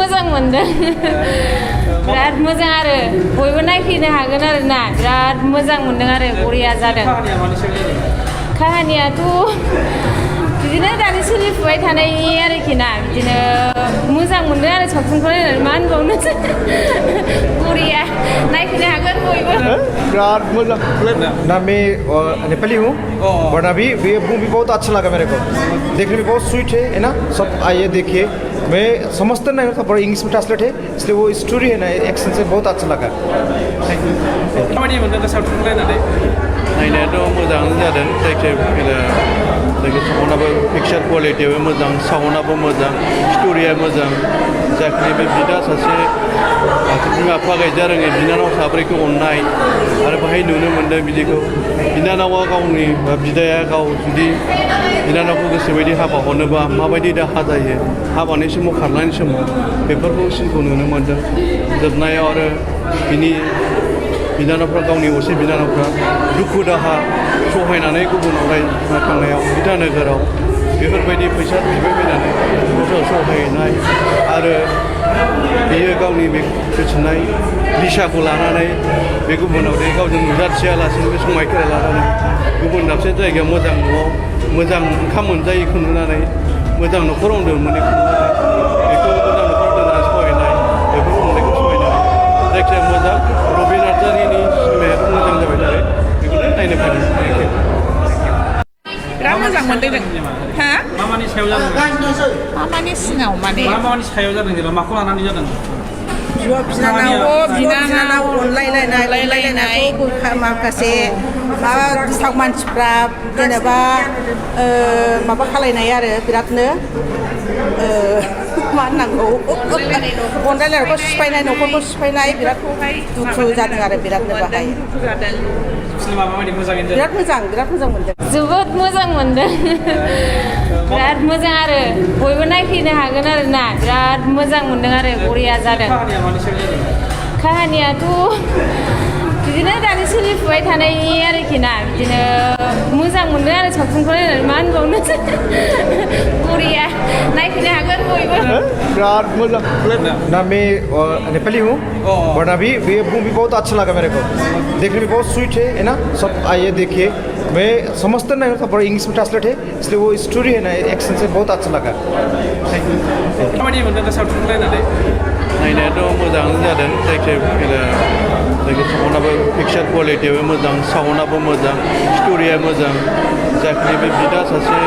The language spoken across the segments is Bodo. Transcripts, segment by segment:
मोजां मोनदों बिराद मोजां आरो बयबो नायफैनो हागोन आरो ना बिराद मोजां मोनदों आरो बरिया जादों काहानियाथ' बिदिनो दानि सोलिफुबाय थानायनि आरोखि ना बिदिनो मोजां मोनदों आरो सावथुनखौ नायनानै मा होनबावनो बरिया नायफैनो हागोन बयबो बिराद मोजां ना मैं नेपाली हूँ बट अभी ये मूवी बहुत अच्छा लगा मेरे को देखने में बहुत स्वीट है ना सब आइए देखिए मैं समझता नहीं था बड़ा इंग्लिश में ट्रांसलेट है इसलिए वो स्टोरी है ना एक्शन से बहुत अच्छा लगा नायनायाथ' मोजाङानो जादों जायखिजाया साउन्डआबो पिक्चार क्वालिटियाबो मोजां साउन्डआबो मोजां स्ट'रिया मोजां जाखिनि बे बिदा सासे बिमा बिफा गायजा रोङै बिनानाव साब्रैखौ अननाय आरो बाहाय नुनो मोन्दों बिदिखौ बिनानावा गावनि बा बिदाया गाव जुदि बिनानावखौ गोसोबायदि हाबा हरनोबा माबायदि दाहा जायो हाबानि समाव खारनायनि समाव बेफोरखौ सिनखौ नुनो मोन्दों जोबनायाव आरो बिनि बिनानावफ्रा गावनि असे बिनानावफ्रा दुखु दाहा सहायनानै गुबुनाव थांनायाव बिदा नोगोराव बेफोरबायदि फैसा बिबायबायनानै खस्थ' सहायनाय आरो बियो गावनि बे गोसोनाय निसाखौ लानानै बे गुबुनाव गावजों नुजाथियालासिनो बे समायखेरा लानानै गुबुन दाबसे जायगायाव मोजां न'आव मोजां ओंखाम मोनजायैखौ नुनानै मोजां न'खराव उन्दुमोनैखौ नुनानै बेखौ मोजां न'खराव दोननानै सहायनाय बेफोर अननायखौ सहायनाय जायखिजाया मोजां रबि नार्जारिनि सिनेमायाबो मोजां जाबाय नालाय बेखौनो नायनो फैदों बिराद मोजां मोनदों हा मामानि सायाव जादों मामानि सिङाव माने मामानि सायाव जादों जेनेबा माखौ लानानै जादों बिनानाव अनलायलायनाय माखासे माबा मानसिफ्रा जेनेबा माबा खालायनाय आरो बिरादनो मा होननांगौ अनलायनायखौ सिफायनाय न'खरखौ सिफायनाय बिराद दुखु जादों आरो बिरादनो बाहाय बिराद मोजां मोनदों जोबोद मोजां मोनदों बिराद मोजां आरो बयबो नायफैनो हागोन आरो ना बिराद मोजां मोनदों आरो बरिया जादों काहानियाथ' बिदिनो दानि सोलिफुबाय थानायनि आरोखि ना बिदिनो मोजां मोनदों आरो सावथुनखौ नायनानै मा होनबावनो बरिया नायफैनो हागोन बयबो बिराद मोजां ना मैं नेपाली हूँ बट अभी ये मूवी बहुत अच्छा लगा मेरे को देखने में बहुत स्वीट है ना सब आइए देखिए मैं समझता नहीं था बड़ा इंग्लिश में ट्रांसलेट है इसलिए वो स्टोरी है ना एक्शन से बहुत अच्छा लगा नायनायाथ' मोजाङानो जादों जायखिजाया साउन्डआबो पिक्चार क्वालिटियाबो मोजां साउन्डआबो मोजां स्ट'रिया मोजां जाखिनि बे बिदा सासे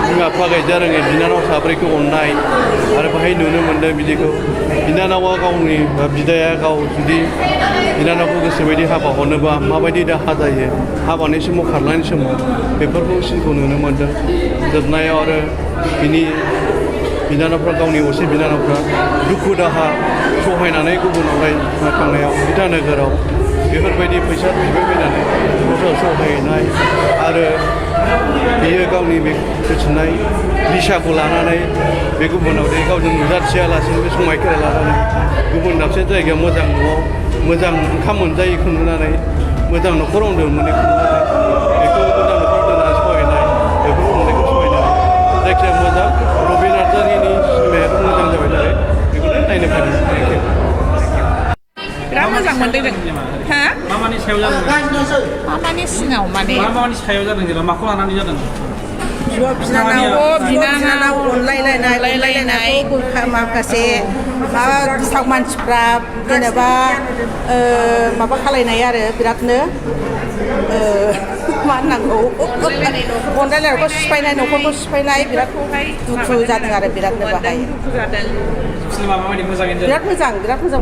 बिमा बिफा गायजा रोङै बिनानाव साब्रैखौ अननाय आरो बाहाय नुनो मोन्दों बिदिखौ बिनानावा गावनि बा बिदाया गाव जुदि बिनानावखौ गोसोबायदि हाबा हरनोबा माबायदि दाहा जायो हाबानि समाव खारनायनि समाव बेफोरखौ सिनखौ नुनो मोन्दों जोबनायाव आरो बिनि बिनानावफ्रा गावनि असे बिनानावफ्रा दुखु दाहा सहायनानै गुबुनाव थांनायाव बिदा नोगोराव बेफोरबायदि फैसा बिबायबायनानै खस्थ' सहायनाय आरो बियो गावनि बे गोसोनाय निसाखौ लानानै बे गुबुनाव गावजों नुजाथियालासिनो बे समायखेरा लानानै गुबुन दाबसे जायगायाव मोजां न'आव मोजां ओंखाम मोनजायैखौ नुनानै मोजां न'खराव उन्दुमोनैखौ नुनानै बेखौ मोजां न'खराव दोननानै सहायनाय बेफोर अननायखौ सहायनाय जायखिजाया मोजां रबि नार्जारिनि सिनेमायाबो मोजां जाबाय नालाय बेखौनो नायनो फैदों बिराद मोजां मोनदों हा मामानि सायाव जादों मामानि सिङाव माने मामानि सायाव जादों जेनेबा माखौ लानानै जादों बिनानाव अनलायलायनाय माखासे माबा मानसिफ्रा जेनेबा माबा खालायनाय आरो बिरादनो मा होननांगौ अनलायनायखौ सिफायनाय न'खरखौ सिफायनाय बिराद दुखु जादों आरो बिरादनो बाहाय बिराद मोजां बिराद मोजां